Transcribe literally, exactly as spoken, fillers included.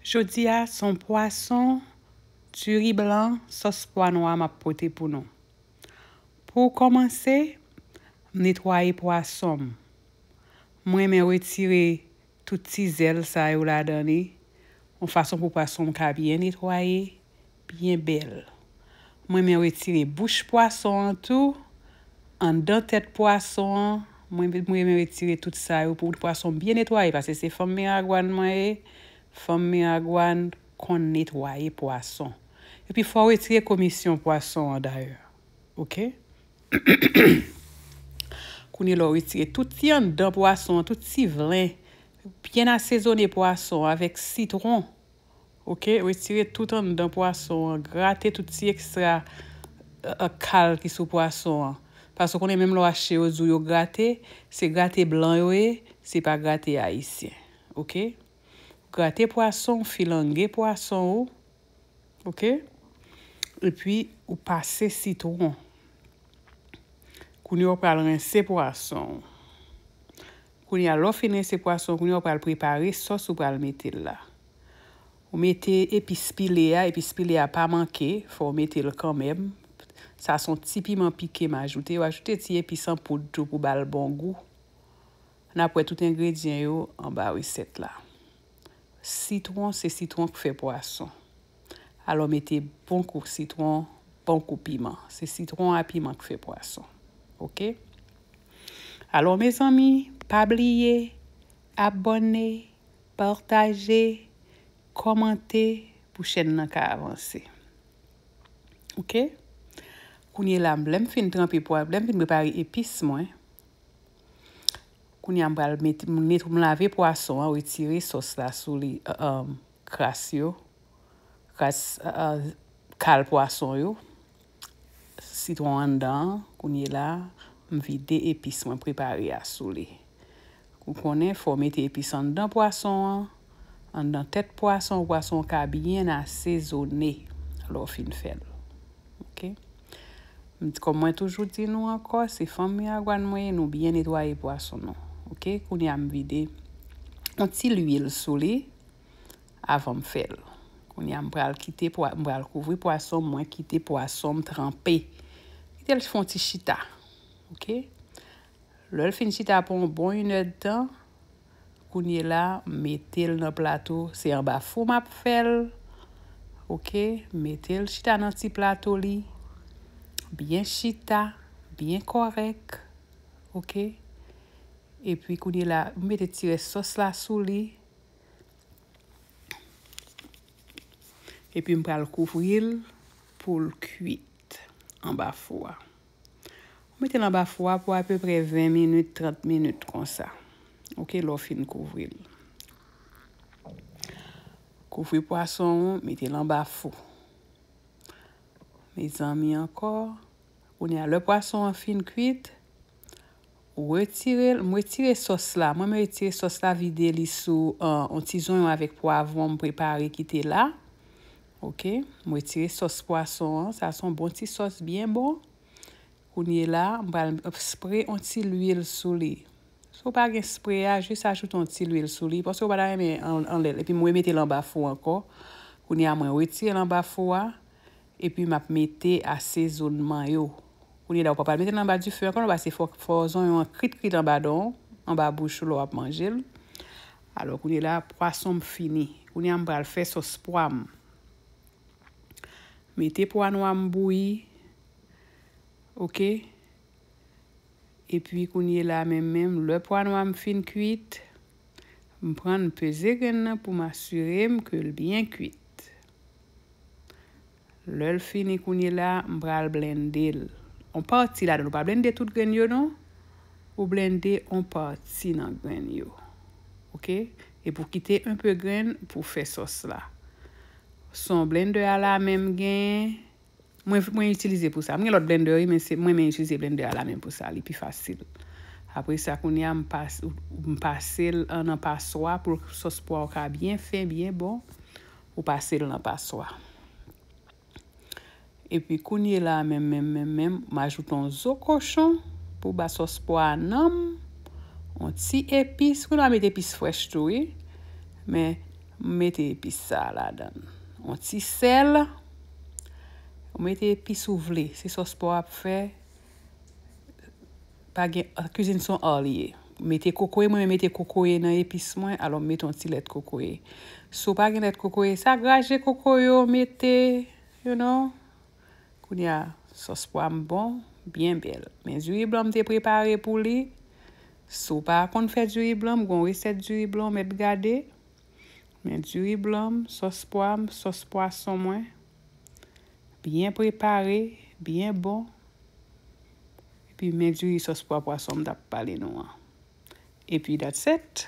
Jodi a, se yon pwason, diri blan, sòs pwa nwa m ap pote pou nou. Pou kòmanse, m netwaye pwason m. Mwen renmen retire tout ti zèl sa yo ladan li, yon fason pou pwason m ka byen netwaye, byen bèl. Mwen renmen retire bouch pwason an tou, anndan tèt pwason an. Mwen, mwen renmen retire tout sa yo pou pwason m byen netwaye, paske se fanm miragwàn mwen ye. Fanm miragwàn konn netwaye pwason. Epi fò w retire komisyon pwason an dayè. Oke? Kounye la, w retire tout ti anndan pwason an, tout ti vlen. Byen asezone pwason an avèk sitwon. Oke? Retire tout anndan pwason an. Grate tout ti ekstra, euh, euh, kal ki sou pwason an. Paske w konnen menm lè w achte yo, di w yo grate, se grate blan yo ye, se pa grate ayisyen. Oke? Grate pwason, filange pwason ou. Oke? Epi, ou pase sitwon. Kounye a, w pral rense pwason ou. Kounye a, lè w fin rense pwason, kounye a, w pral prepare sòs ou pral mete l la. Ou mete epis pile a, epis pile a pa manke, fò w mete l kanmenm. Sa se yon ti piman pike m ajoute. Ou ajoute ti epis an poud tou pou ba l bon gou. N ap wè tout engredyan yo anba resèt la. Sitwon, se sitwon k fè pwason. Alò, mete bon kou sitwon, bon kou piman. Se sitwon a piman k fè pwason. Oke? Alò, mezanmi, pa bliye abòne, pataje, kòmante pou chèn nan ka avanse. Oke? Kounye la, lè m fin tranpe pwa, lè m fin prepare epis mwen, kounye a, m pral mete, m net-, m lave pwason an, retire sòs la sou li, euh, euh, kras yo, kras, euh, euh, kal pwason yo, sitwon anndan an. Kounye la, m vide epis mwen prepare a sou li. Ou konnen, fò w mete epis anndan pwason an, anndan tèt pwason, pwason an ka byen asezone lè w fin fè l. Oke? M di, kòm mwen toujou di nou ankò, se fanm miragwàn mwen ye, nou byen netwaye pwason nou. Oke? Kounye a, m vide yon ti lwil sou li avan m fè l. Kounye a, m pral kite pwa-, m pral kouvri pwason mwen, kite pwason m tranpe. Kite l fè yon ti chita. Oke? Lè l fin chita pou yon bon inèdtan, kounye la, m mete l nan plato. Se anba fou m ap fè l. Oke? M mete l chita nan ti plato li. Byen chita, byen kòrèk. Oke? Epi kounye la, m mete ti rès sòs la sou li. Epi m pral kouvri l pou l kuit anba fou a. Ou mete l anba fou a pou apeprè ven minit, trant minit konsa. Oke, lè w fin kouvri l. Kouvri pwason ou, mete l anba fou. Mezanmi ankò, kounye a lè pwason an fin kuit, ou retire l, m retire sòs la. Mwen, m retire sòs la, vide li sou, euh, yon ti zonyon avèk pwavwon m prepare ki te la. Oke, m retire sòs pwason an. Sa se yon bon ti sòs byen bon. Kounye la, m pral spre yon ti lwil sou li. Si w pa gen spre a, jis ajoute yon ti lwil sou li, paske w pa ta renmen an-, anlè l. Epi mwen mete l anba fou ankò. Kounye a, mwen retire l anba fou a, epi m ap mete asezonman yo. Kounye la, ou pa pral mete l anba dife ankò, non, paske fò, fò zonyon an krit krit anba dan w, anba bouch ou lè w ap manje l. Alò, kounye la, pwason m fini. Kounye a, m pral fè sòs pwa m. Mete pwa nwa m bouyi. Oke. Epi kounye la menm menm, lè pwa nwa m fin kuit, m pran l, m peze grenn nan pou m asire m ke l byen kuit. Lè l fini kounye la, m pral blende l. On pati ladan l, ou pa blende tout grenn yo non. Ou blende on pati nan grenn yo. Oke? Epi w kite enpe grenn pou fè sòs la. Se yon blendè a la men m genyen. Mwen, mwen itilize pou sa. Mwen gen lòt blendè, wi, men se, mwen men itilize blendè a la men pou sa. Li pi fasil. Apre sa, kounye a, m pas-, m pase l nan paswa pou sòs pwa w ka byen fen, byen bon. Ou pase l nan paswa. Epi kounye la, menm, menm, menm, menm, m ajoute yon zo kochon pou ba sòs pwa a nanm. Yon ti epis. Kounye a, mete epis frèch tou, wi. Men, M mete epis sa a ladan. Yon ti sèl. Ou mete epis ou vle. Se sòs pwa w ap fè. Pa gen, kizin se yon art li ye. Mete kokoye, mwen mete kokoye nan epis mwen, alò m mete yon ti lèt kokoye. Si w pa gen lèt kokoye, sa graje kokoye w mete, you know. Kounye a, sòs pwa m bon, byen bèl. Men diri blan m te prepare pou li. Si w pa konn fè diri blan, m gon resèt diri blan, w mèt gade. Men diri blan m, sòs pwa m, sòs pwason mwen. Byen prepare, byen bon. Epi men diri sòs pwa pwason m t ap pale nou an. Epi that's it.